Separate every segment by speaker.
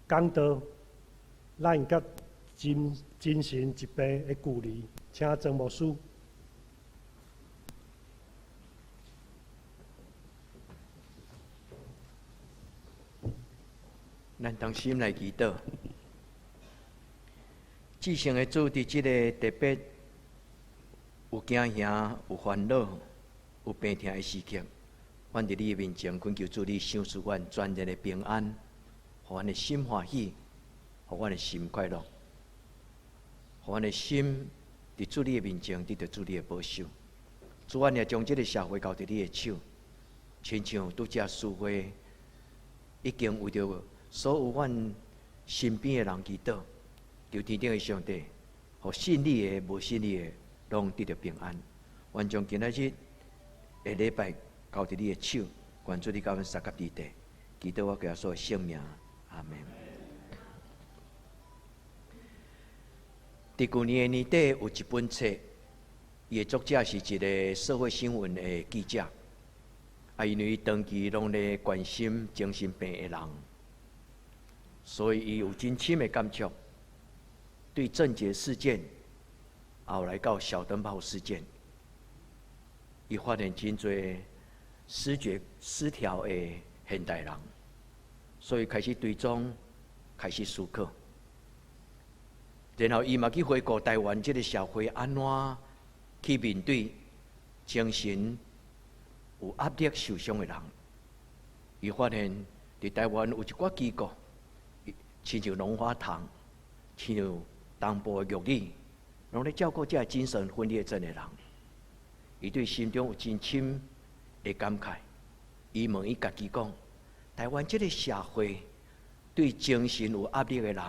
Speaker 1: 講道，咱佮精神疾病的距離，請曾牧師。
Speaker 2: 咱同心來祈禱。至聖的主，佇這个特別有驚嚇、有煩惱、有病痛的時刻，阮佇你的面前懇求主，你賞賜阮全然的平安，予阮的心歡喜，予阮的心快樂，予阮的心佇主你的面前得著主你的保守。主，阮也將這个社會交佇你的手，親像拄才書會已經為著所有阮身邊的人祈禱，求天頂的上帝，予信你的、無信你的，攏得著平安。阮將今仔日的禮拜交佇你的手，願主你佮阮相佮佇地，祈禱我耶穌的聖名，阿門。佇舊年的年底，有一本冊，伊的作者是一个社會新聞的記者，啊，因為伊長期攏咧關心精神病的人，所以伊有真深的感觸，對鄭捷事件，後來到小燈泡事件，伊發現真濟思覺失調的現代人，所以開始追蹤，開始思考。然後伊嘛去回顧台灣這个社會按怎去面對精神有壓力受傷的人。伊發現佇台灣有一寡機構，親像龍華堂，親像東部的玉里，攏咧照顧這个精神分裂症的人。伊對心中有真深的感慨。伊問伊家己講：台灣這个社會對精神有壓力的人，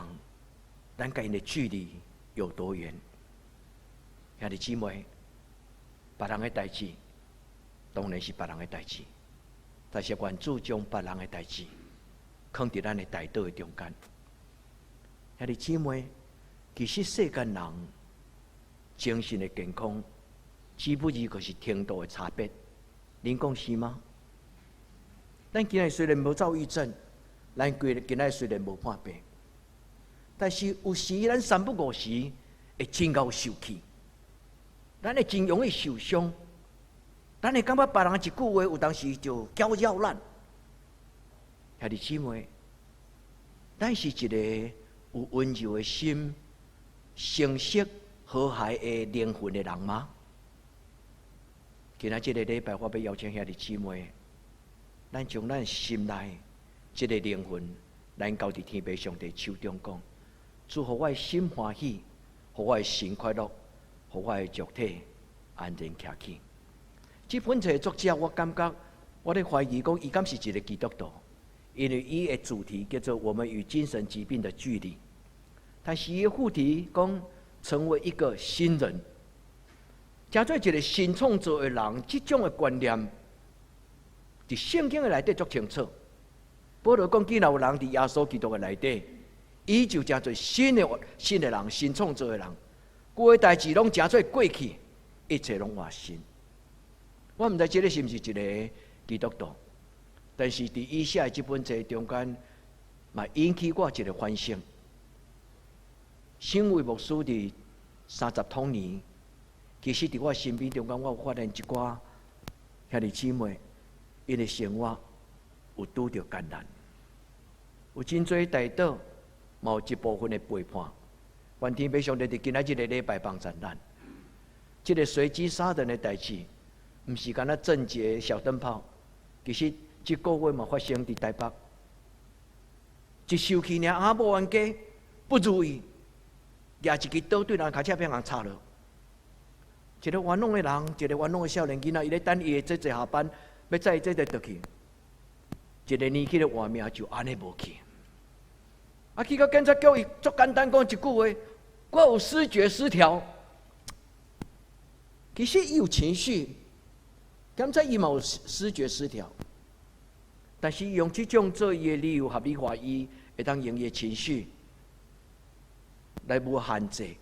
Speaker 2: 咱佮𪜶的距離有多遠？兄弟姊妹，別人的代誌當然是別人的代誌，但是願主將別人的代誌囥佇咱的代禱的中間。兄弟姊妹，其實世間人精神的健康，只不過就是程度的差別。恁講是嗎？咱今仔雖然無躁鬱症，咱今仔雖然無破病，但是有時咱三不五時會真𠢕受氣，咱會真容易受傷，咱會感覺別人一句話有當時就攪擾咱。兄弟姊妹，咱是一個有溫柔的心、誠實和諧的靈魂的人嗎？今仔這个禮拜，我欲邀請兄弟姊妹，咱將咱心內這个靈魂，咱交佇天父上帝手中，講：主，予我的心歡喜，予我的神快樂，予我的肉體安然徛起。這本冊的作者，我感覺我咧懷疑講，伊敢是一個基督徒？因為伊的主題叫做《我們與精神疾病的距離》，但是伊的副題講成為一個新人，成做一個新創造的人，這種的觀念，佇聖經的內底足清楚。保羅講，既然有人佇耶穌基督的內底，伊就成做新的人，新創造的人，舊的代誌攏成做過去，一切攏換新。我毋知這个是毋是一個基督徒，但是佇伊寫的這本冊中間，嘛引起我一個反省。身為牧師佇三十通年，其實佇我身邊中間，我有發現一寡兄弟姊妹，𪜶的生活有拄著艱難，有真濟代禱，嘛有一部分的背叛。願天父上帝佇今仔這个禮拜幫助咱。這个隨機殺人的代誌，毋是干焦鄭捷小燈泡，其實這個月嘛發生佇台北。一受氣爾，阿某冤家不如意，舉一支刀對人跤車予人插落。一个冤枉的人，一个冤枉的少年囡仔，伊咧等伊的姐姐下班，欲載伊姐姐轉去。一个年輕的活命就按呢無去。啊，去到警察局，伊足簡單講一句話：我有思覺失調。其實伊有情緒，檢查伊嘛有思覺失調，但是用這種做伊的理由合理化，伊會當用伊的情緒來無限制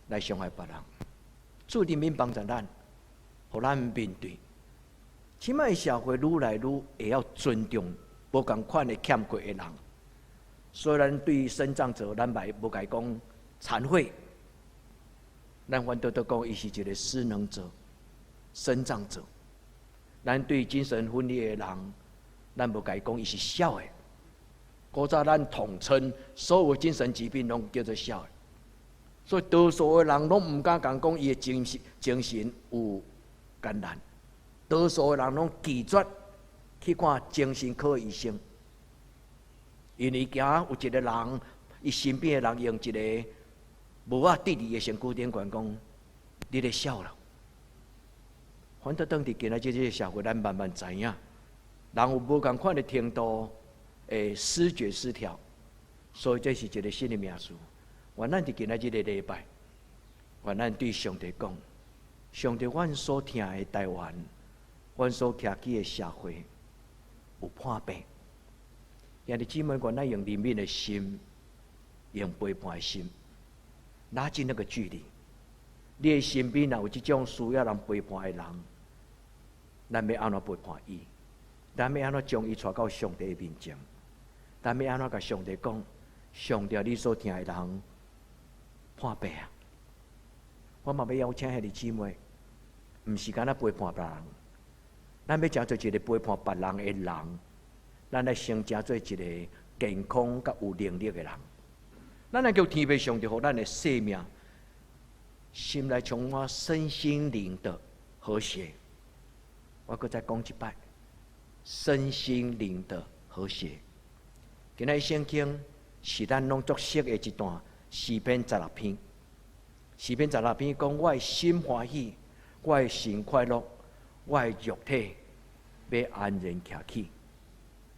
Speaker 2: 來傷害別人。主憐憫幫助咱，予咱面對。這擺社會愈來愈會曉尊重無仝款的欠缺的人，雖然對身障者，咱嘛無共伊講殘廢，咱反倒都講伊是一個失能者、身障者。咱對精神分裂的人，咱無共伊講伊是痟的。古早咱統稱所有精神疾病攏叫做痟的，所以多數的人攏毋敢共講伊的精神有艱難，多數的人攏拒絕去看精神科醫生，因為驚有一個人，伊身邊的人用一个帽仔佇伊的身軀頂懸講，你咧痟啦。反倒當佇今仔這个社會，咱慢慢知影，人有無仝款的程度的思覺失調，所以這是一個新的名詞。願咱佇今仔這个禮拜，願咱對上帝講：上帝，阮所疼的台灣，阮所徛起的社會有破病。兄弟姊妹，願咱用憐憫的心，用陪伴的心，拉近那個距離。你的身邊若有這種需要人陪伴的人，咱欲按怎陪伴伊？咱欲按怎將伊帶到上帝的面前？咱欲按怎共上帝講？上帝，你所疼的人破病啊！我嘛欲邀請兄弟姊妹，毋是干焦陪伴別人，咱欲成做一個陪伴別人的人，咱來先成做一個健康佮有能力的人。咱來求天父上帝，予咱的生命心內充滿身心靈的和諧。我閣再講一擺，身心靈的和諧。今仔聖經是咱攏足熟的一段詩篇十六篇。詩篇十六篇講：我的心歡喜，我的神快樂，我的肉體欲安然徛起。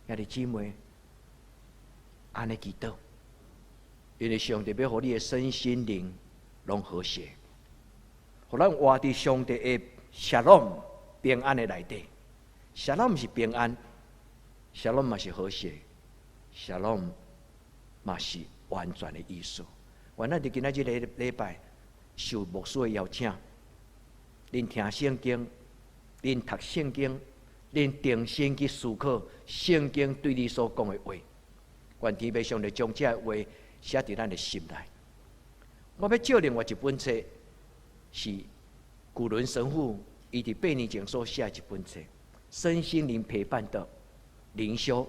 Speaker 2: 兄弟姊妹，按呢祈禱，因為上帝欲予你的身心靈攏和諧，予咱活佇上帝的 Shalom 平安的內底。Shalom 是平安，Shalom 嘛是和諧，Shalom 嘛是完全的意思。願咱佇今仔這個禮拜受牧師的邀請，恁聽聖經，恁讀聖經，恁定心去思考聖經對你所講的話。願天父上帝將這个話寫佇咱的心內。我欲借另外一本冊，是古倫神父伊佇8年前所寫的一本冊，《身心靈陪伴的靈修》，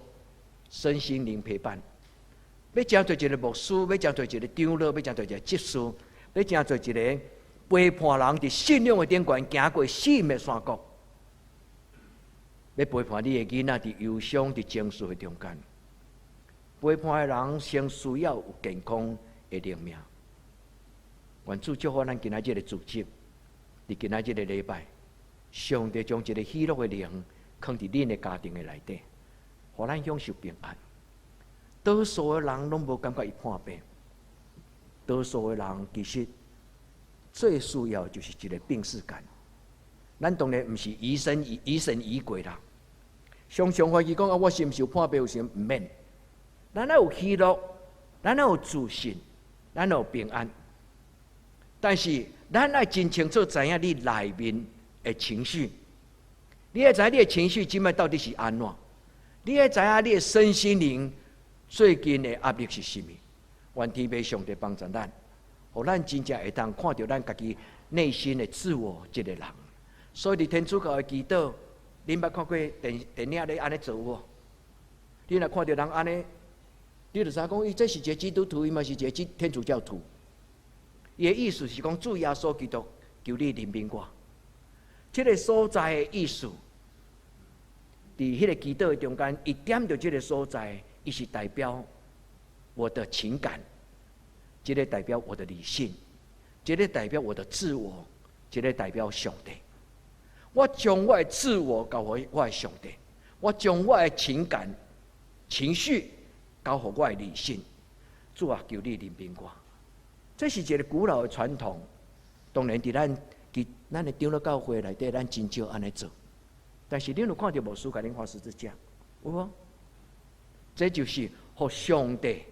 Speaker 2: 身心靈陪伴。欲成做一個牧師，欲成做一個長老，欲成做一個執事，欲成做一個陪伴人佇信仰的頂懸行過死蔭的山谷，欲陪伴你的囡仔佇憂傷、佇情緒的中間，陪伴的人先需要有健康的靈命。願主祝福咱今仔這个組織，佇今仔這个禮拜，上帝將一个喜樂的靈囥佇恁的家庭的內底，予咱享受平安。多數的人攏無感覺伊破病，多數的人其實最需要就是一个病識感。咱當然毋是疑神疑疑神疑鬼啦，常常懷疑講啊，我是毋是有破病？有啥毋免？咱愛有喜樂，咱愛有自信，咱愛有平安。但是咱愛真清楚知影你內面的情緒，你愛知影你的情緒這擺到底是按怎？你愛知影你的身心靈最近的壓力是啥物？願天父上帝幫助咱，予咱真正會當看著咱家己內心的自我這个人。所以佇天主教的祈禱，恁捌看過電電影咧按呢做無？你若看著人按呢，你就知影講，伊這是一个基督徒，伊嘛是一个天主教徒。伊的意思是講，主耶穌基督，求你憐憫我。這个所在的意思，佇彼个祈禱的中間，伊點著這个所在，伊是代表我的情感，這个代表我的理性，這个代表我的自我，這个代表上帝。我將我的自我交予我的上帝，我將我的情感、情緒交予我的理性。主啊，求你憐憫我。這是一个古老的傳統，當然佇咱佇咱的長老教會內底，咱真少按呢做。但是恁有看著牧師共恁畫十字架，有無？這就是予上帝、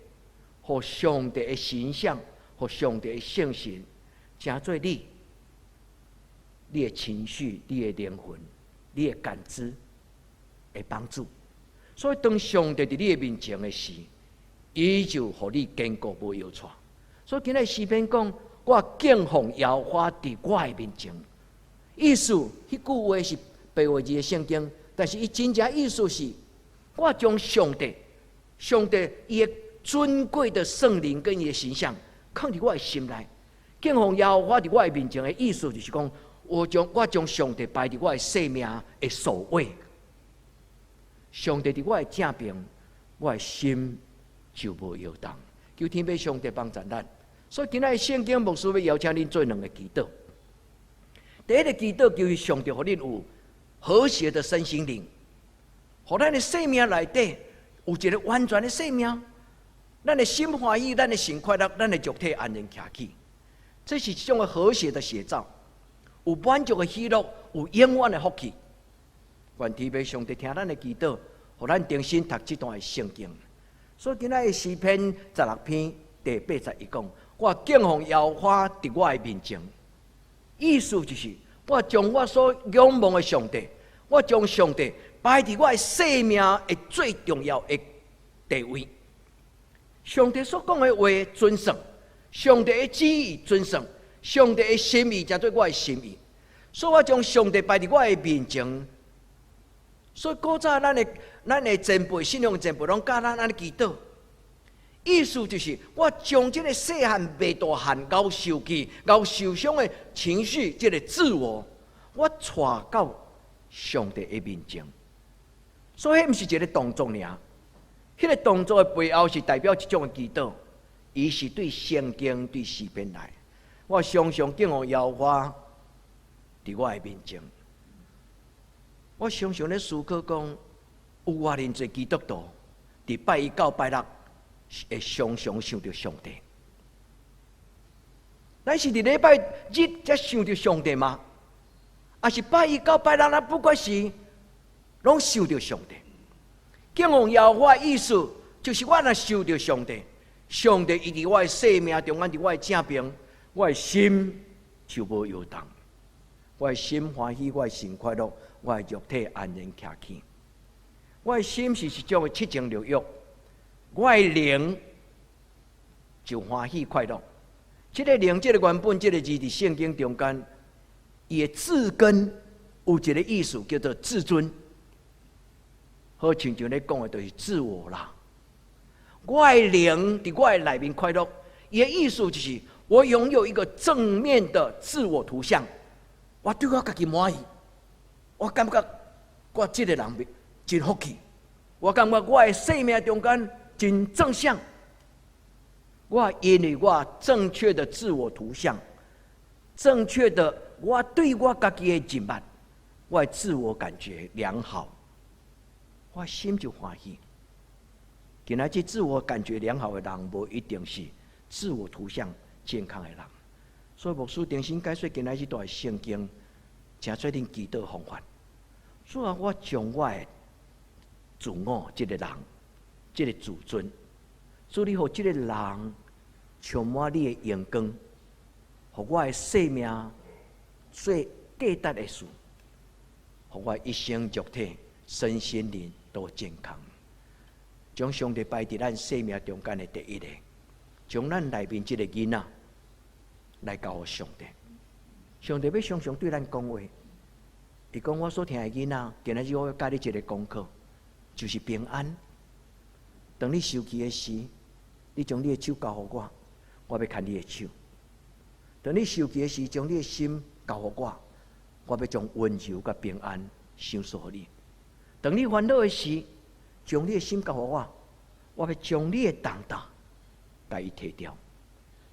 Speaker 2: 予上帝的形象、予上帝的聖神，成做你、你的情緒、你的靈魂、你的感知的幫助。所以當上帝佇你的面前的時，伊就予你堅固無搖掣。所以今日詩篇講，我敬奉耶和華佇我的面前。意思，彼句話是白話字的聖經，但是伊真正意思是，我將上帝、上帝伊的尊貴的聖靈跟伊的形象，囥佇我的心內。敬奉耶和華佇我的面前的意思，就是講，我將上帝擺佇我的生命的首位。上帝佇我的正邊，我的心就無搖動。求天父上帝幫助咱。所以今仔日聖經牧師欲邀請恁做兩个祈禱。第一个祈禱就是上帝予恁有和諧的身心靈，予咱的生命內底有一个完全的生命，咱的心歡喜，咱的心快樂，咱的肉體安然徛起。這是一種和諧的寫照，有滿足的喜樂，有永遠的福氣。願天父上帝聽咱的祈禱，予咱重新讀這段的聖經。所以今仔日詩篇十六篇第81講：我敬奉耶和華佇我的面前，意思就是我將我所仰望的上帝，我將上帝擺佇我的生命的最重要的地位。上帝所講的話準算，上帝的旨意準算，上帝的心意成做我的心意，所以我將上帝擺佇我的面前。所以古早咱的前輩、信仰前輩攏教咱按呢祈禱，意思就是我將這个細漢袂大漢、𠢕受氣、𠢕受傷的情緒，這个自我，我帶到上帝的面前。所以，彼毋是一个動作爾，彼个動作的背後是代表一種的祈禱，伊是對聖經、對詩篇來。我常常敬奉耶和華佇我的面前。我常常咧思考講，有偌爾濟基督徒，佇拜一到拜六會常常想著上帝。咱是佇禮拜日才想著上帝嗎？抑是拜一到拜六，咱不管是攏想著上帝？敬奉耶和華意思就是我若想著上帝，上帝伊佇我的生命中間，佇我的正邊，我的心就無搖動，我的心歡喜，我的心快樂。我的肉體安然徛起，我的心是一種的七情六欲，我的靈就歡喜快樂。這个靈，這个原本這个字佇聖經中間，伊的字根有一个意思叫做自尊，好親像咧講的就是自我啦。我的靈佇我的內面快樂，伊的意思就是我擁有一個正面的自我圖像，我對我家己滿意。我感覺我這个人真福氣，我感覺我的生命中間真正向。我因為我正確的自我圖像，正確的我對我家己的認識，我的自我感覺良好，我心就歡喜。今仔這自我感覺良好的人，無一定是自我圖像健康的人。所以牧師重新解說今仔這段聖經，成做恁祈禱方法。主啊，我將我的自我這个人，這个自尊，主你予這个人充滿你的榮光，予我的生命做價值的事，予我一生肉體、身心靈都健康。將上帝擺佇咱生命中間的第一个，將咱內面這个囡仔來交予上帝。上帝欲常常對咱講話，伊講我所疼的囡仔，今仔日我欲教你一个功課，就是平安。當你受氣的時，你將你的手交予我，我欲牽你的手；當你受氣的時，將你的心交予我，我欲將溫柔佮平安賞賜予你。當你煩惱的時，將你的心交予我，我欲將你的重擔共伊提掉。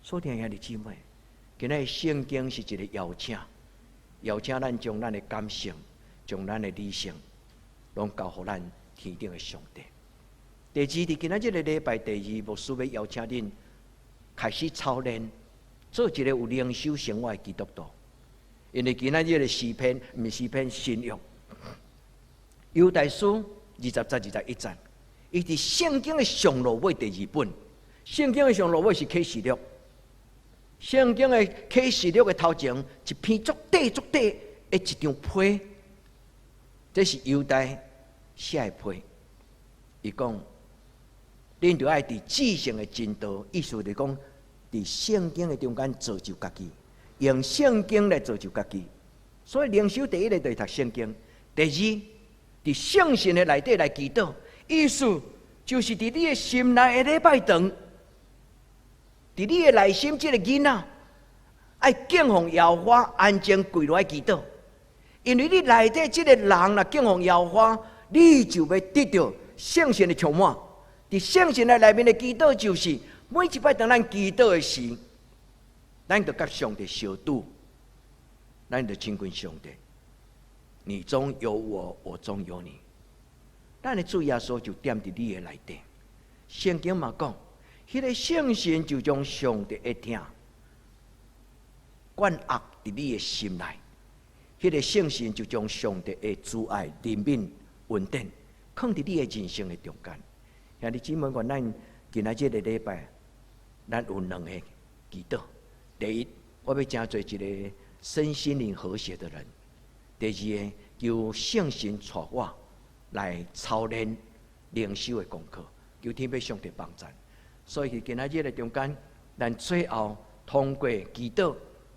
Speaker 2: 所疼兄弟姊妹，今仔日聖經是一個邀請，邀請咱將咱的感性、將咱的理性，攏交予咱天頂的上帝。第二，佇今仔這个禮拜第二，牧師欲邀請恁開始操練，做一個有靈修生活的基督徒。因為今仔這个詩篇，毋是詩篇新約，猶大書20節21節，伊佇聖經的上落尾第二本，聖經的上落尾是啟示錄。聖經的啟示錄的頭前一篇足短足短的一張批，這是猶大寫的批。伊講：恁就愛佇至聖的真道，意思就是講，佇聖經的中間造就家己，用聖經來造就家己。所以靈修第一个就是讀聖經，第二，佇聖神的內底來祈禱，意思就是佇你的心內的禮拜堂，佇你的內心這个囡仔，愛敬奉耶和華，安靜跪落來祈禱。因為你內底這个人若敬奉耶和華，你就欲得著聖神的充滿。佇聖神的內面的祈禱，就是每一擺當咱祈禱的時，咱就佮上帝相拄，咱就親近上帝。你中有我，我中有你。咱的主耶穌就踮佇你的內底。聖經嘛講，彼个聖神就將上帝的疼灌壓佇你的心內。彼个聖神就將上帝的慈愛、憐憫、恩典，囥佇你的人生的中間。兄弟姊妹，願咱今仔這个禮拜，咱有兩个祈禱。第一，我欲成做一个身心靈和諧的人；第二个，求聖神帶我來操練靈修的功課，求天父上帝幫贊。所以今仔日的中間，咱最後通過祈禱，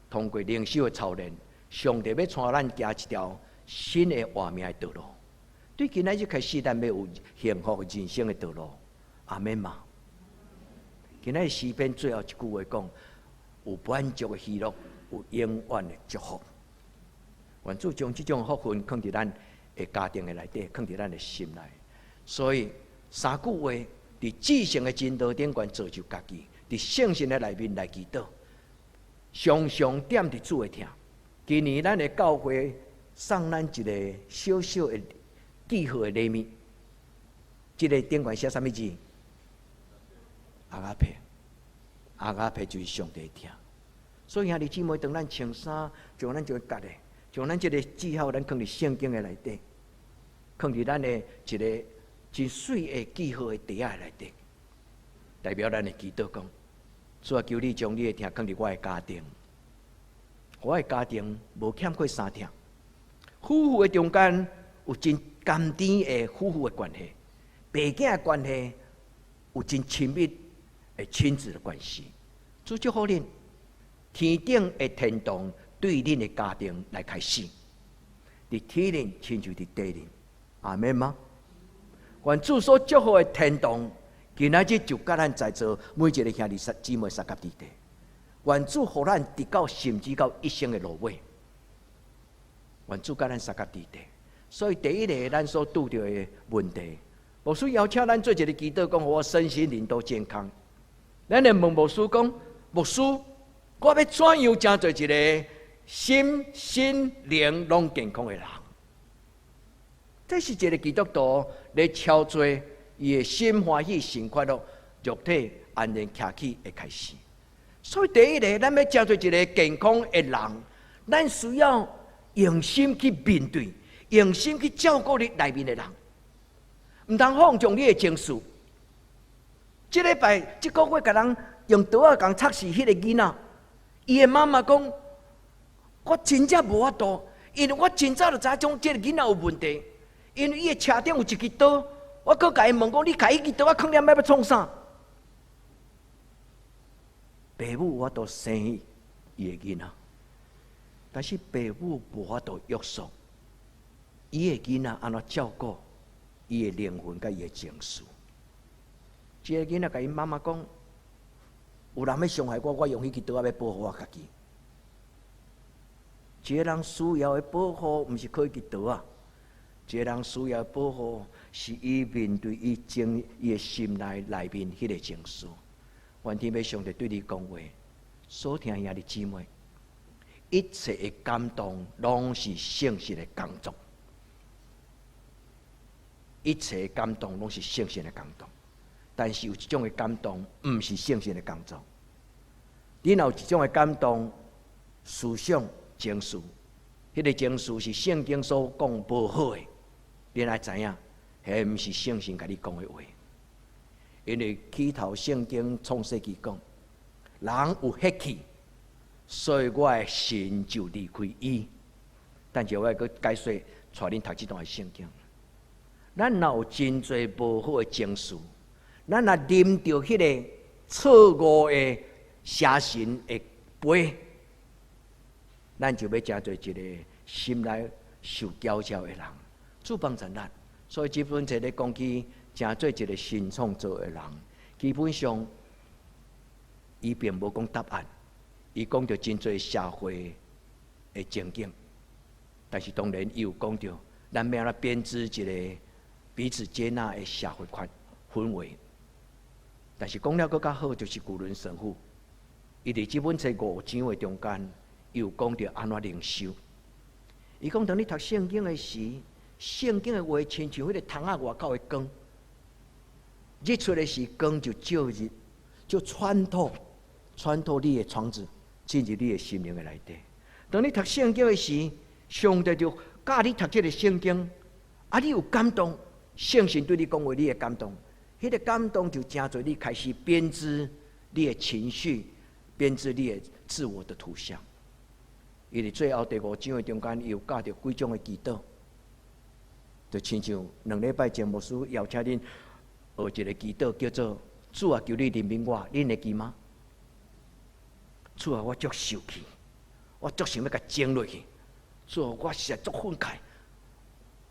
Speaker 2: 通過靈修的操練，上帝欲帶咱行一條新的活命的道路。對今仔日開始，咱欲有幸福人生的道路。阿們嗎？今仔日詩篇最後一句話講：有滿足的喜樂，有永遠的祝福。願主將這種福分囥佇咱的家庭的內底，囥佇咱的心內。所以三句話，佇至聖的真道頂懸造就家己，佇聖神的內面來祈禱，常常踮佇主的疼。今年咱的教會送咱一个小小的記號的禮物，這個頂懸寫啥物字？阿迦佩，阿迦佩就是上帝的疼。所以兄弟姊妹，當咱穿衫，將咱這個結的，將咱這个記號，咱囥佇聖經的內底，囥佇咱的一个真媠的記號的袋仔內底，代表咱的祈禱講：主啊，求你將你的疼囥佇我的家庭，我的家庭無欠過三疼，夫婦的中間有真甘甜的夫婦的關係，爸囝的關係有真親密的親子的關係。主祝福恁，天頂的天堂對恁的家庭來開始，佇天頂親像佇地頂，阿們嗎？願主所祝福的天堂，今仔日就佮咱在座每一个兄弟姊妹相佮佇底。願主予咱直到甚至到一生的落尾，願主佮咱相佮佇底。所以第一个咱所拄著的問題，牧師邀請咱做一个祈禱，講我身心靈都健康。咱來問牧師講，牧師，我欲怎樣成做一个心身靈攏健康的人？這是一个基督徒咧操作伊的心歡喜、神快樂、肉體安然徛起的開始。所以第一个，咱欲成做一个健康的人，咱需要用心去面對，用心去照顧你內面的人，毋通放縱你的情緒。這禮拜、這個月，共人用刀仔共插死彼个囡仔，伊的媽媽講：我真正無法度，因為我真早就知影這个囡仔有問題，因為伊的車頂有一支刀，我閣共伊問講：你共彼支刀仔囥咧欲創啥？爸母有法度生伊的囡仔，但是爸母無法度約束伊的囡仔按怎照顧伊的靈魂佮伊的情緒。這个囡仔共𪜶媽媽講：有人欲傷害我，我用彼支刀仔欲保護我家己。一個人需要的保護，毋是靠彼支刀仔。一個人需要的保護，是伊面對伊情伊的心內內面彼个情緒。願天父上帝對你講話，所聽兄弟姊妹，一切的感動攏是聖神的工作，一切的感動攏是聖神的工作。但是有一種的感動，毋是聖神的工作。你若有一種的感動，思想、情緒，彼个情緒是聖經所講無好的，你愛知影，彼毋是聖神共你講的話。因為起頭聖經創世記講，人有血氣，所以我的神就離開伊。等下我閣解說，帶恁讀這段的聖經。咱若有真濟無好的情緒，咱若啉著彼个錯誤的邪神的杯，咱就欲成做一个心內受攪擾的人。主幫助咱，所以這本冊咧講起成做一個新創造的人，基本上伊並無講答案，伊講著真濟社會的情景，但是當然伊有講著，咱欲按怎編織一個彼此接納的社會環氛圍。但是講了閣較好，就是古倫神父，伊佇這本冊五章的中間，伊有講著按怎靈修。伊講當你讀聖經的時，聖經的話親像彼個窗仔外口的光，日出的時光就照入，就穿透，穿透你的窗子，進入你的心靈的內底。當你讀聖經的時，上帝就教你讀這个聖經，啊，你有感動，聖神對你講話，你會感動，彼個感動就成做你開始編織你的情緒，編織你的自我的圖像。伊佇最後第五章的中間，伊有教著幾種的祈禱，就親像2禮拜前牧師邀請恁學一个祈禱，叫做“主啊，求你憐憫我”，恁會記嗎？主啊，我足受氣，我足想欲共整落去。主啊，我實在足憤慨，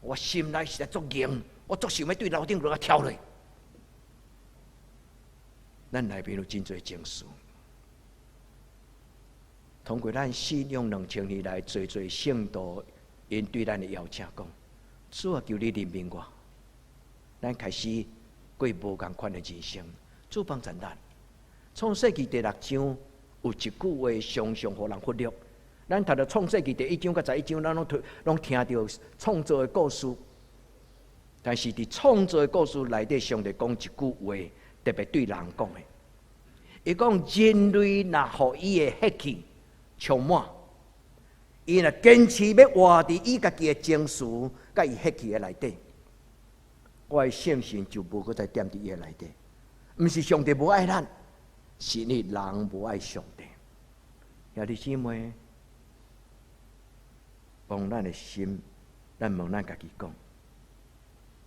Speaker 2: 我心內實在足硬，我足想欲對樓頂落來跳落。咱內面有真濟情緒。通過咱信仰2000年來，濟濟聖徒𪜶對咱的邀請講：主啊，求你憐憫我。咱開始過無仝款的人生，主幫助咱。創世記第六章有一句話常常予人忽略。咱讀著創世記第一章佮11章，咱攏攏聽著創造的故事。但是佇創造的故事內底，上帝講一句話，特別對人講的。伊講人類若予伊的血氣充滿，伊若堅持欲活佇伊家己的情緒佮伊血氣的內底，我的聖神就無閣再踮佇伊的內底。毋是上帝無愛咱，是因為人無愛上帝。兄弟姊妹，幫咱的心，咱問咱家己講：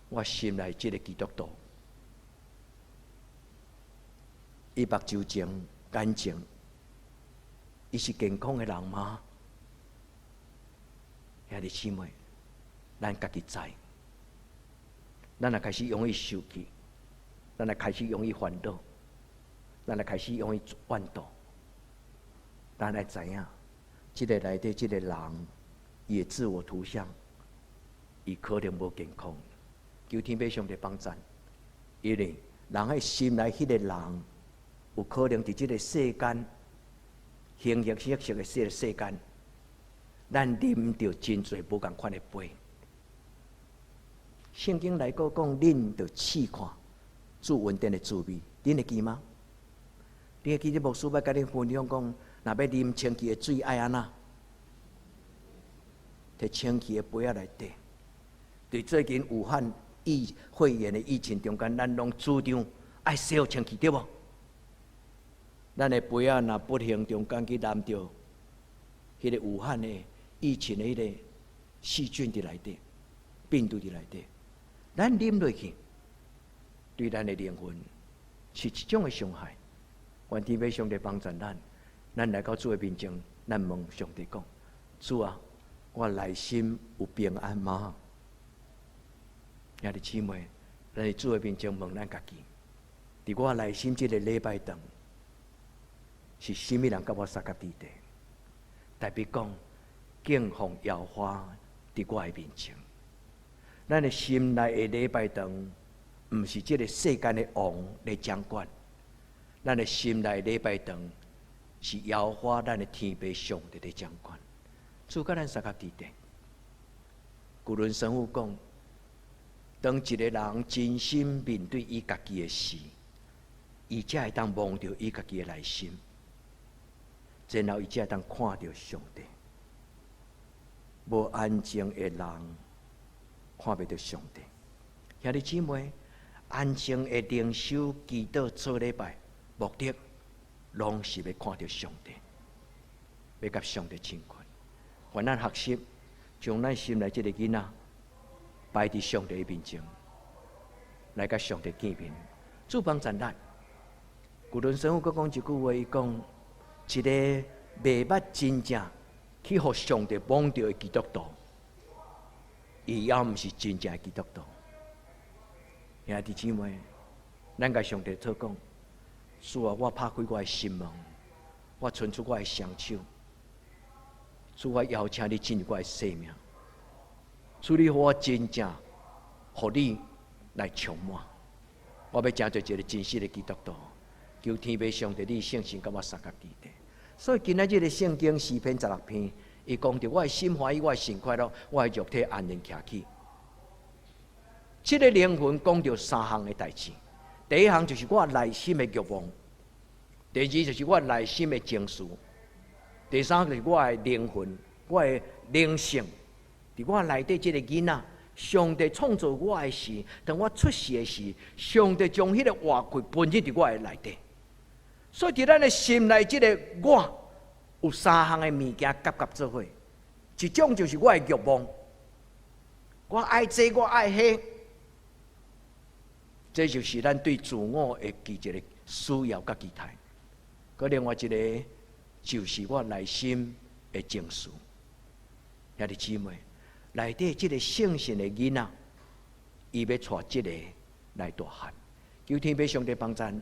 Speaker 2: 我心內這个基督徒，伊目睭前眼前，伊是健康的人嗎？兄弟姊妹，咱家己知。咱若開始容易受氣，咱若開始容易煩惱，咱若開始容易怨妒，咱愛知影，這个內底這个人，伊的自我圖像，伊可能無健康。求天父上帝幫贊，因為人的心內彼个人，有可能佇這个世間，形形色色的這个世間，咱啉著真濟無仝款的杯。聖經內閣講，恁著試看主恩典的滋味，恁會記嗎？你會記得牧師欲共恁分享講，若欲啉清氣的水愛按怎？佇清氣的杯仔內底。佇最近武漢疫肺炎的疫情中間，咱攏主張愛洗予清氣，對無？咱的杯仔若不幸中間去染著彼个武漢的疫情的彼个細菌佇內底，病毒佇內底，咱啉落去，對咱的靈魂是一種的傷害。願天父上帝幫助咱，咱來到主的面前，咱問上帝講：主啊，我內心有平安嗎？兄弟姊妹，咱佇主的面前問咱家己：佇我內心這个禮拜堂，是啥物人佮我相佮佇咧？代表講，敬奉耶和華佇我的面前。咱的心內的禮拜堂，毋是這个世間的王來掌管。咱的心內禮拜堂，是耶和華咱的天父上帝咧掌管。主佮咱相佮佇咧。古倫神父講，當一个人真心面對伊家己的時，伊才會當摸著伊家己的內心，然後伊才會當看著上帝。無安靜的人看袂著上帝。兄弟姊妹，安靜的靈修、祈禱、做禮拜，目的攏是欲看著上帝，欲佮上帝親近。願咱學習，將咱心內這个囡仔擺佇上帝面前，來佮上帝見面。主幫贊咱。古倫神父閣講一句話，伊講一个袂捌真正去予上帝摸著的基督徒，伊猶毋是真正的基督徒。兄弟姊妹，咱共上帝禱講，主啊，我拍開我的心門，我伸出我的雙手，主，我邀請你進入我的生命，主，你予我真正予你來充滿，我欲成做一个真實的基督徒，求天父上帝，你聖神佮我相佮佇咧。所以今仔日的聖經詩篇16篇，伊講著我的心歡喜，我的神快樂，我的肉體安然徛起。這个靈魂講著三項的代誌，第一項就是我內心的欲望，第二就是我內心的情緒，第三就是我的靈魂，我的靈性。佇我內底這个囡仔，上帝創造我的時，當我出世的時，上帝將彼个活氣分入佇我的內底。所以佇咱的心內，這个我有三項的物件夾夾做伙，一種就是我的欲望，我愛這，我愛彼，這就是咱對自我的一個需要佮期待。閣另外一个就是我內心的情緒，兄弟姊妹，內底這个聖神的囡仔，伊欲帶這个來大漢，求天父上帝幫贊。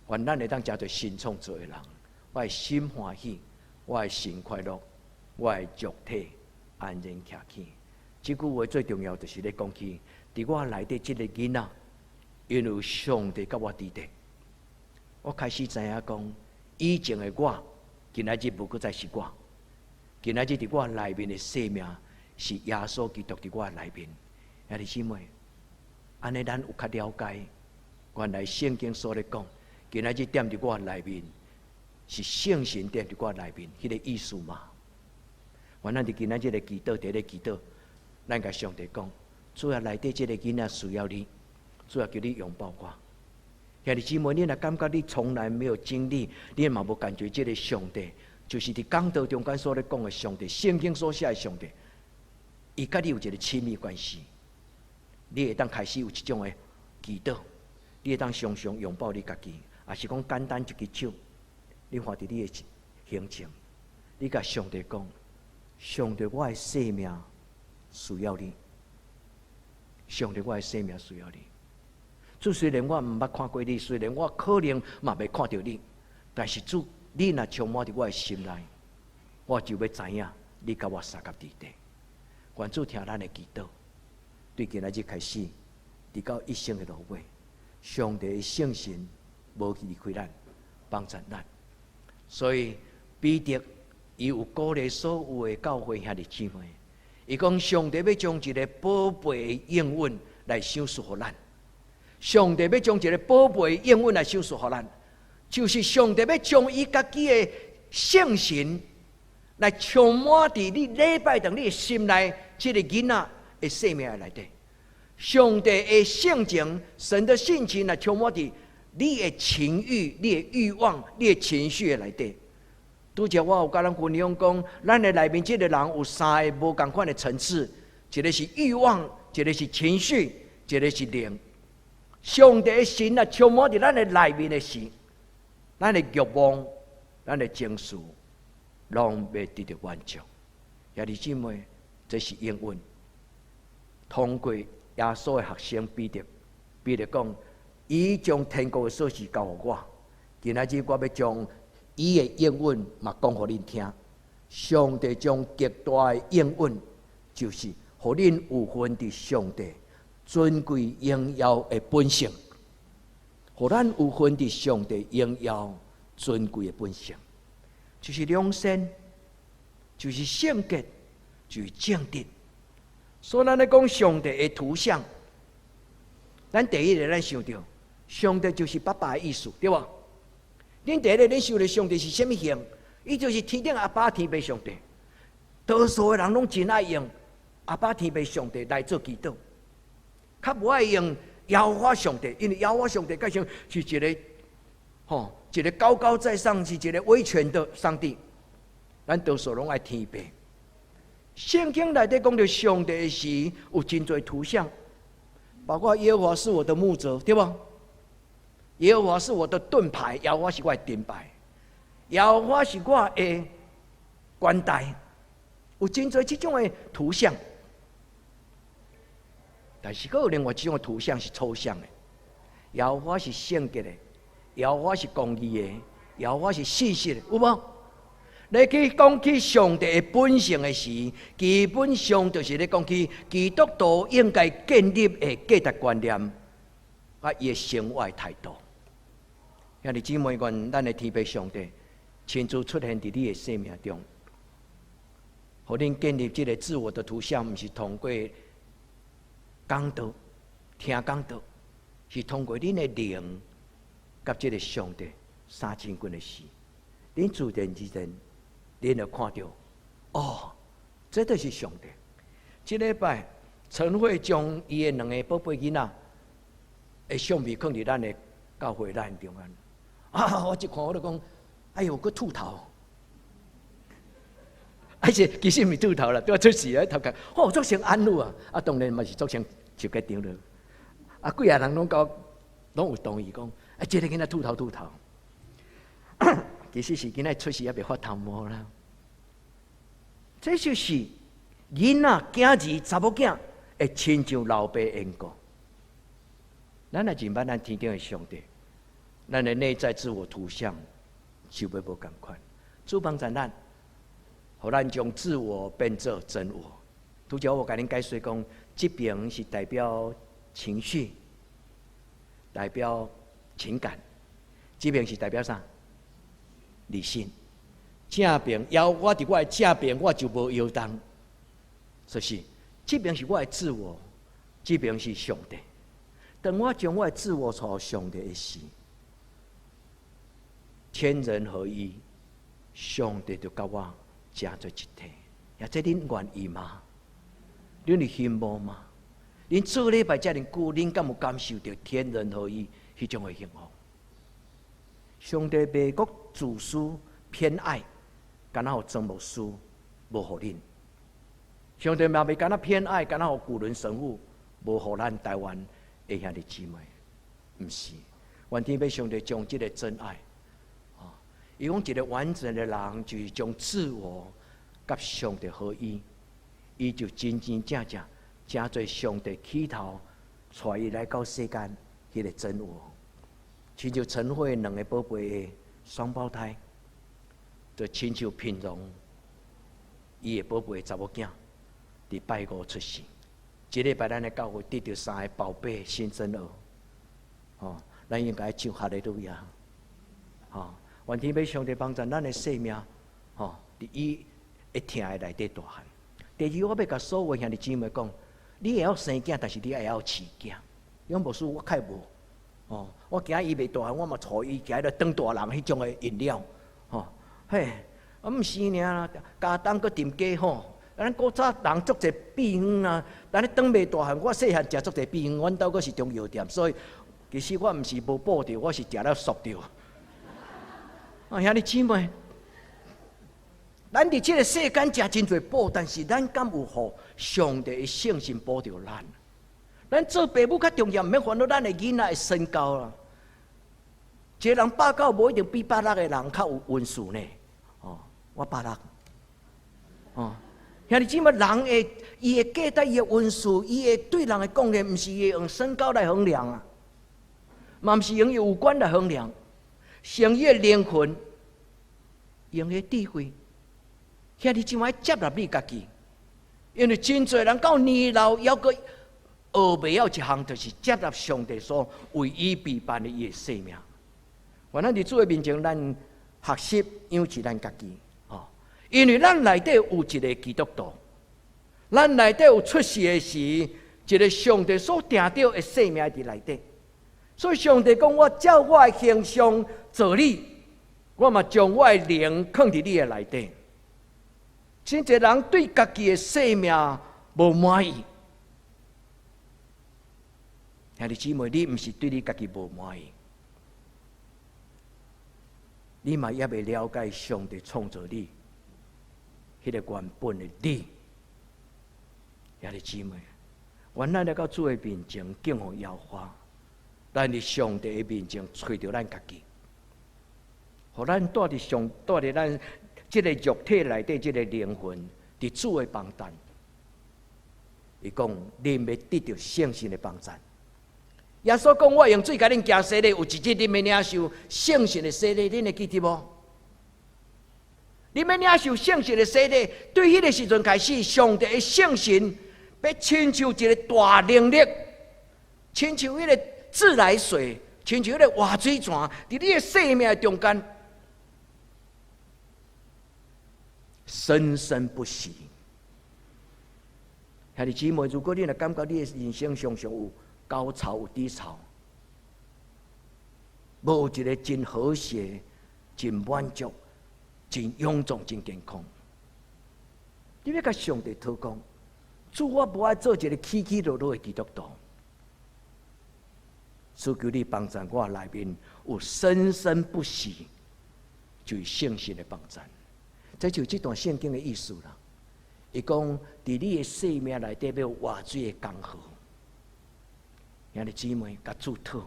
Speaker 2: 願咱會當成做新創造的人，我的心歡喜，我的神快樂，我的肉體安然徛起。這句話最重要就是咧講起，佇我內底這个囡仔，因為上帝佮我佇咧，我開始知影講，以前的我，今仔日無閣再是我，今仔日佇我內面的生命是耶穌基督佇我內面。兄弟姊妹，按呢咱有較了解，原來聖經所咧講，今仔日踮佇我內面，是聖神踮佇我內面，彼个意思嘛？原來佇今仔日个祈禱，佇咧祈禱，咱共上帝講，主啊，內底這个囡仔需要你，主啊，求你擁抱我。兄弟姊妹，你若感覺你從來沒有經歷，你嘛無感覺這个上帝，就是佇講道中間所咧講的上帝，聖經所寫的上帝，伊佮你有一个親密關係，你會當開始有這種的祈禱，你會當常常擁抱你家己。抑是講簡單一支手，你放佇你的胸前，你共上帝講：上帝，我的生命需要你。上帝，我的生命需要你。主，雖然我毋捌看過你，雖然我可能嘛袂看著你，但是主，你若充滿佇我的心內，我就欲知影你佮我相佮佇咧。願主聽咱的祈禱，對今仔日開始，直到一生的落尾，上帝的聖神無離開咱，幫助咱。所以彼得伊有鼓勵所有的教會兄弟姊妹，伊講上帝欲將一个寶貝的應允來賞賜予咱。上帝欲將一个寶貝的應允來賞賜予咱，就是上帝欲將伊家己的聖神來充滿佇你禮拜堂你的心內，這个囡仔的生命內底。上帝的性情，神的性情來充滿佇你的情慾、你的慾望、你的情緒的內底。拄才我有佮咱分享講，咱的內面這个人有三个無仝款的層次，一个是慾望，一个是情緒，一个是靈。上帝的神啊，充滿佇咱的內面的時，咱的慾望、咱的情緒，攏欲得著滿足。兄弟姊妹，這是應允。通過耶穌的學生彼得，彼得講，伊將天國的鎖匙交予我，今仔日我欲將伊的應允嘛講予恁聽。上帝將極大的應允，就是予恁有份佇上帝尊貴榮耀的本性，予咱有份佇上帝榮耀尊貴的本性，就是良善，就是聖潔，就是正直。所以咱咧講上帝的圖像，咱第一个咱想著，上帝就是爸爸的意思，對無？恁第一个恁想著上帝是啥物形？伊就是天頂阿爸天父上帝。多數的人攏真愛用阿爸天父上帝來做祈禱，較無愛用耶和華上帝，因為耶和華上帝蓋像是一个吼，一个高高在上，是一个威權的上帝。咱多數攏愛天父。聖經內底講著上帝的時，有真濟圖像，包括耶和華是我的牧者，對無？耶和華是我的盾牌，耶和華是我的盾牌，耶和華是我的關帶，有真濟這種的圖像。但是閣有另外一種的圖像是抽象的，耶和華是聖潔的，耶和華是公義的，耶和華是信實的，有無？你去講起上帝的本性的時，基本上就是咧講起基督徒應該建立的價值觀念，佮伊的生活態度。兄弟姊妹，願咱的天父上帝親自出現佇你的生命中，予恁建立這个自我的圖像，毋是通過講道、聽講道，是通過恁的靈佮這个上帝相親近的時，恁自然而然，恁就看著，哦，這就是上帝。這禮拜陳慧將伊的兩个寶貝囡仔的相片囥佇咱的教會咱中間。啊！我一看我就講，哎喲，閣禿頭。而且其實毋是禿頭啦，拄仔出世啊，頭殼，哦，足像安女啊！啊，當然嘛是足像就決定了。啊，幾个人攏講，攏有同意講，啊，這个囡仔禿頭禿頭。其實是囡仔出世猶未發頭毛啦。這就是囡仔、囝兒、查某囝會親像老爸緣故。咱若認捌咱天頂的上帝，咱的內在自我圖像就欲無仝款。主幫助咱，予咱將自我變做真我。拄才我共恁解釋講，這邊是代表情緒，代表情感；這邊是代表啥？理性。正邊，猶我佇我的正邊，我就無搖動。就是，這邊是我的自我，這邊是上帝。當我將我的自我帶予上帝的時，天人合一，上帝就佮我成做一體。也這恁願意嗎？恁會羨慕嗎？恁做禮拜遮爾久，恁敢有感受著天人合一彼種的幸福？上帝袂閣自私偏愛，敢若予曾牧師，無予恁。上帝嘛袂敢若偏愛，敢若予古倫神父，無予咱台灣的兄弟姊妹。毋是，願天父上帝將這个真愛，啊，伊講一个完整的人，就是將自我佮上帝合一，伊就真真正正成做上帝起頭帶伊來到世間彼個真我。親像陳慧兩个寶貝的雙胞胎，就親像品榮，伊的寶貝查某囝，佇拜五出世。這禮拜咱的教會得著三个寶貝新生兒，吼，咱應該唱哈利路亞，吼，願天父上帝幫助咱的生命，吼，佇伊會疼的內底大漢。第二，我欲共所有兄弟姊妹講，你會曉生囝，但是你愛曉飼囝。伊講牧師，我較無，哦，我驚伊袂大漢，我嘛予伊食彼個長大人彼種的飲料，吼，嘿，啊毋是爾啦，加冬閣沉雞吼。咱古早人足濟秘方啊，咱咧長袂大漢，我細漢食足濟秘方，阮兜閣是中藥店，所以其實我毋是無補著，我是食了縮著。啊，兄弟姊妹，咱佇這个世間食真濟補，但是咱敢有予上帝的聖神補著咱？咱做爸母較重要，毋免煩惱咱的囡仔的身高啦。一个人190無一定比160的人較有溫順呢。哦，我160。哦。兄弟姊妹，人的伊的價值、伊的溫順、伊的對人的貢獻，毋是伊用身高來衡量啊，嘛毋是用伊五官來衡量，是用伊的靈魂，用伊的智慧。兄弟姊妹，接納你家己，因為真濟人到年老，猶閣學袂曉一項，就是接納上帝所為伊備辦的伊的生命。願咱佇主的面前，咱學習養起咱家己。因為咱內底有一个基督徒，咱內底有出世的時，一个上帝所定著的生命佇內底。所以上帝講：我照我的形象造你，我嘛將我的靈囥佇你的內底。真濟人對家己的生命無滿意，兄弟姊妹，你毋是對你家己無滿意，你嘛猶未了解上帝創造你彼个原本的你。兄弟姊妹，願咱來到主的面前，敬奉耶和華，咱佇上帝的面前揣著咱家己，予咱蹛佇上蹛佇咱這個肉體內底這個靈魂，佇主的幫贊。伊講，恁欲得著聖神的幫贊。耶穌講，我用水共恁行洗禮，有一日恁欲領受聖神的洗禮，恁會記得無？恁欲領受聖神的洗禮，對彼個時陣開始，上帝的聖神欲親像一個大能力，親像彼個自來水，親像彼個活水泉，佇你的生命中間，生生不息。兄弟姊妹，如果你若感覺你的人生常常有高潮有低潮，無一個真和諧、真滿足、真臃腫、真健康，你欲共上帝禱告，主，我無愛做一個起起落落的基督徒，主求你幫助我內面有生生不息，就是聖神的幫贊。這就是這段聖經的意思啦。伊講，佇你的生命內底欲有活水的江河，兄弟姊妹，共主討，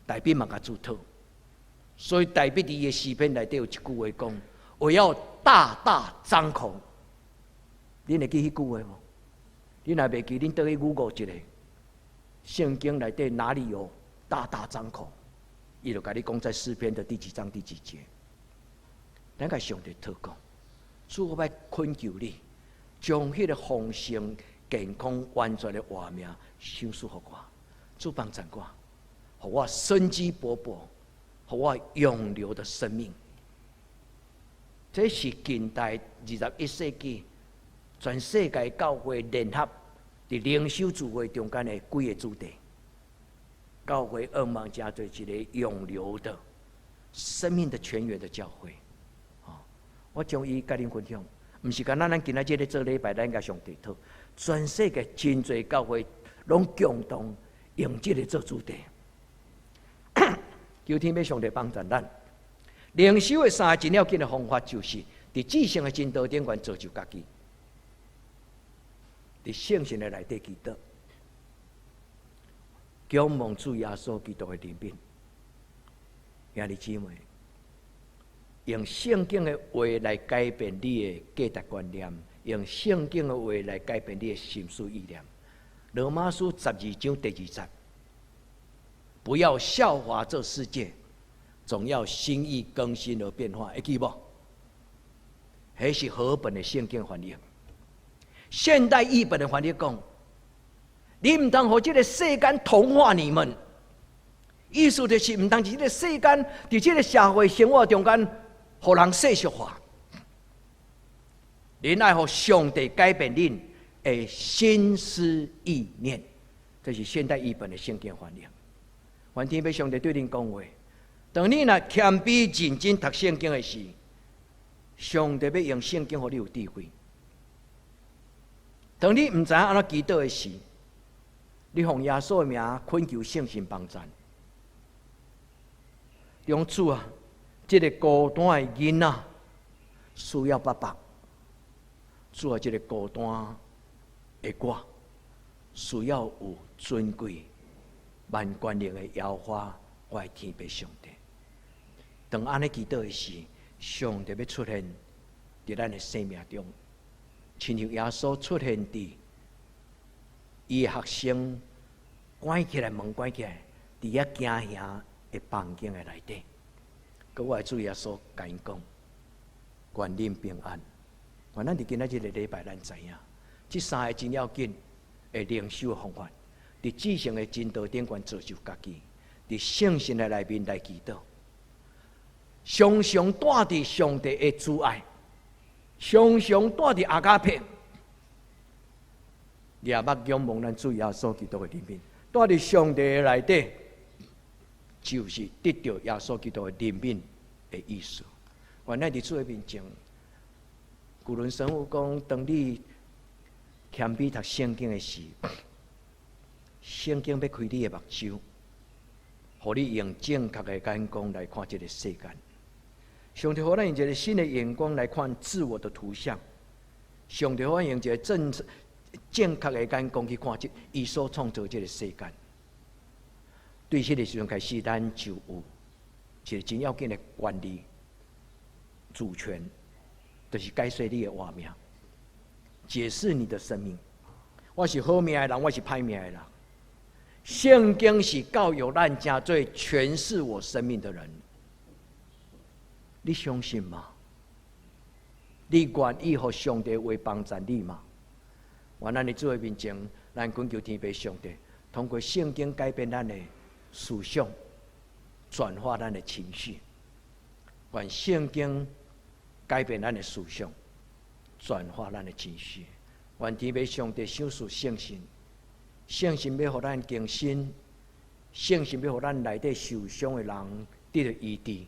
Speaker 2: 大衛嘛共主討，所以大衛佇伊的詩篇內底有一句話講：我要大大張口。恁會記彼句話無？恁若袂記，恁倒去 Google 一下，聖經內底哪裡有大大張口？伊就共你講在詩篇的第幾章第幾節。咱共上帝禱告，主，我欲懇求你，將彼個豐盛、健康、完全的活命賞賜予我，主幫贊我，予我生機勃勃，予我永留的生命。這是近代21世紀全世界教會聯合佇靈修聚會中間的幾個主題。教會向望成做一個永留的生命的泉源的教會。我將伊共恁分享，毋是干焦咱今仔日咧做禮拜，咱共上帝討。全世界真濟教會攏共同用這個做主題。求天父上帝幫助咱。靈修的三個真要緊的方法，就是佇至聖的真道頂懸造就家己，佇聖神的內底祈禱，仰望主耶穌基督的憐憫。兄弟姊妹，用聖經的話來改變你的價值觀念，用聖經的話來改變你的心思意念。羅馬書12章第2節，不要效法這世界，總要心意更新而變化，會記無？彼是和本的聖經翻譯。現代譯本的翻譯講：你毋通予這個世間同化你們。意思就是毋通佇這個世間，佇這個社會生活中間，予人世俗化。恁愛予上帝改變恁的心思意念，這是現代譯本的聖經翻譯。願天父上帝對恁講話。當你若謙卑認真讀聖經的時，上帝欲用聖經予你有智慧。當你毋知影按怎祈禱的時，你奉耶穌的名懇求聖神幫贊。講主啊，這個孤單的囡仔需要爸爸。主啊，這個孤單的我需要有尊貴萬權能的耶和華，我的天父上帝。當按呢祈禱的時，上帝欲出現佇咱的生命中，親像耶穌出現佇伊的學生關起來門關起來，佇遐驚嚇的房間的內底，閣我的主耶穌共𪜶講：願恁平安。願咱佇今仔這個禮拜，咱知影這三個真要緊的靈修的方法，佇至聖的真道頂懸造就家己，佇聖神的內面來祈禱，常常蹛佇上帝的慈愛，常常蹛佇 agape，舉目仰望咱主耶穌基督的憐憫，蹛佇上帝的內底，就是得著耶穌基督的憐憫的意思。願咱佇主的面前，古倫神父講，當你謙卑讀聖經的時，聖經欲開你的目睭，予你用正確的眼光來看這個世間。上帝予咱用一個新的眼光來看自我的圖像。上帝予咱用一個正確的眼光去看這伊所創造這個世間。對彼个時陣開始，咱就有一个真要緊的權利、主權，就是解釋你的活命，解釋你的生命。我是好命的人，我是歹命的人。聖經是教育咱成做詮釋我生命的人，你相信嗎？你願意予上帝話幫助你嗎？願咱佇主的面前，咱懇求天父上帝，通過聖經改變咱的思想，轉化咱的情緒。願聖經改變咱的思想，轉化咱的情緒。願天父上帝賞賜聖神，聖神欲予咱更新，聖神欲予咱內底受傷的人得著醫治，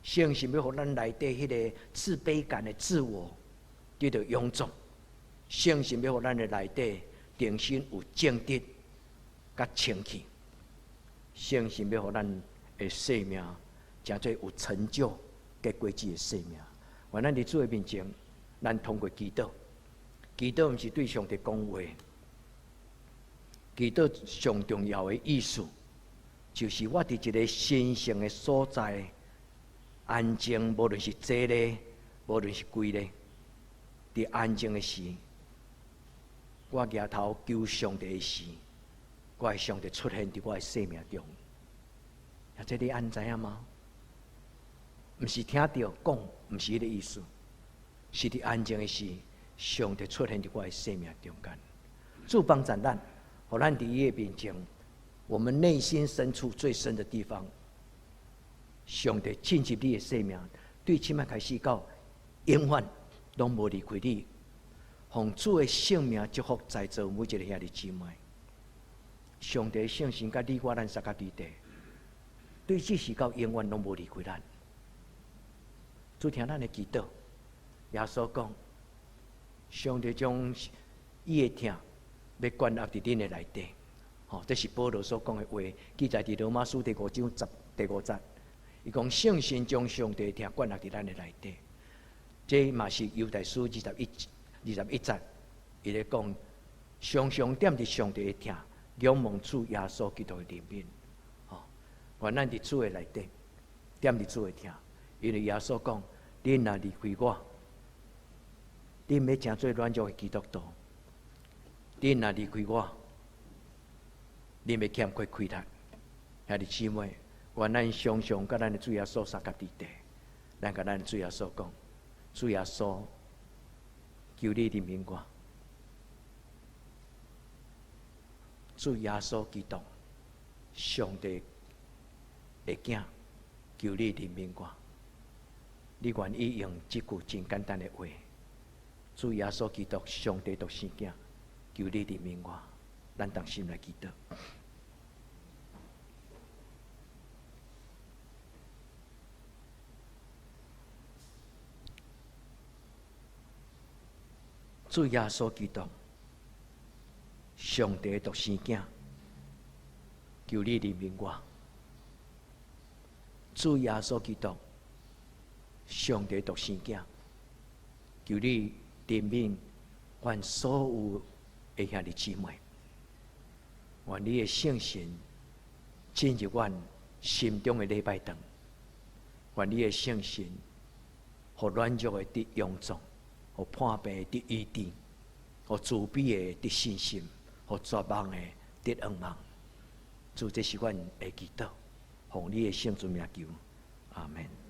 Speaker 2: 聖神欲予咱內底彼个自卑感的自我得著勇壯，聖神欲予咱的內底重新有正直佮清氣，聖神欲予咱的生命成做有成就結果子的生命。願咱佇主的面前，咱通過祈禱，祈禱毋是對上帝講話，祈禱上重要的意思，就是我佇一个神聖的所在，安靜，無論是坐咧，無論是跪咧，佇安靜的時，我舉頭求上帝的時，我的上帝出現佇我的生命中。啊，這你按知影嗎？毋是聽著講，毋是彼个意思，是佇安靜的時，上帝出現佇我的生命中間，主幫助咱，予咱佇伊的面前，我們內心深處最深的地方，上帝進入你的生命，對這擺開始到永遠攏無離開你，奉主的聖名祝福在座每一个兄弟姊妹。上帝聖神佮你我咱相佮佇地，對這時到永遠攏無離開咱。主聽咱的祈禱，耶穌講，上帝將伊的疼欲關壓佇恁的內底，吼，這是保羅所講的話，記載佇羅馬書第五章十第五節。伊講聖神將上帝的疼關壓佇咱的內底，這嘛是猶大書21、21節，伊咧講，常常踮佇上帝的疼，仰望主耶穌基督的憐憫，吼，願咱佇主的內底，踮佇主的疼，因為耶穌講，恁若離開我，恁欲成做軟弱的基督徒。恁若離開我，恁欲欠缺氣力。兄弟姊妹，願咱常常佮咱的主耶穌相佮佇地，咱共咱的主耶穌講：主耶穌，求你憐憫我。主耶穌基督，上帝的囝，求你憐憫我。你願意用這句真簡單的話？主耶穌基督，上帝獨生囝，求你憐憫我。咱同心來祈禱。主耶穌基督，上帝獨生囝，求你憐憫我。主耶穌基督，上帝獨生囝，求你憐憫阮所有的兄弟姊妹，願你的聖神進入阮心中的禮拜堂，願你的聖神予軟弱的得勇壯，予破病的得醫治，予自卑的得信心，予絕望的得向望。主，這是阮的祈禱，奉你的聖尊名求，阿門。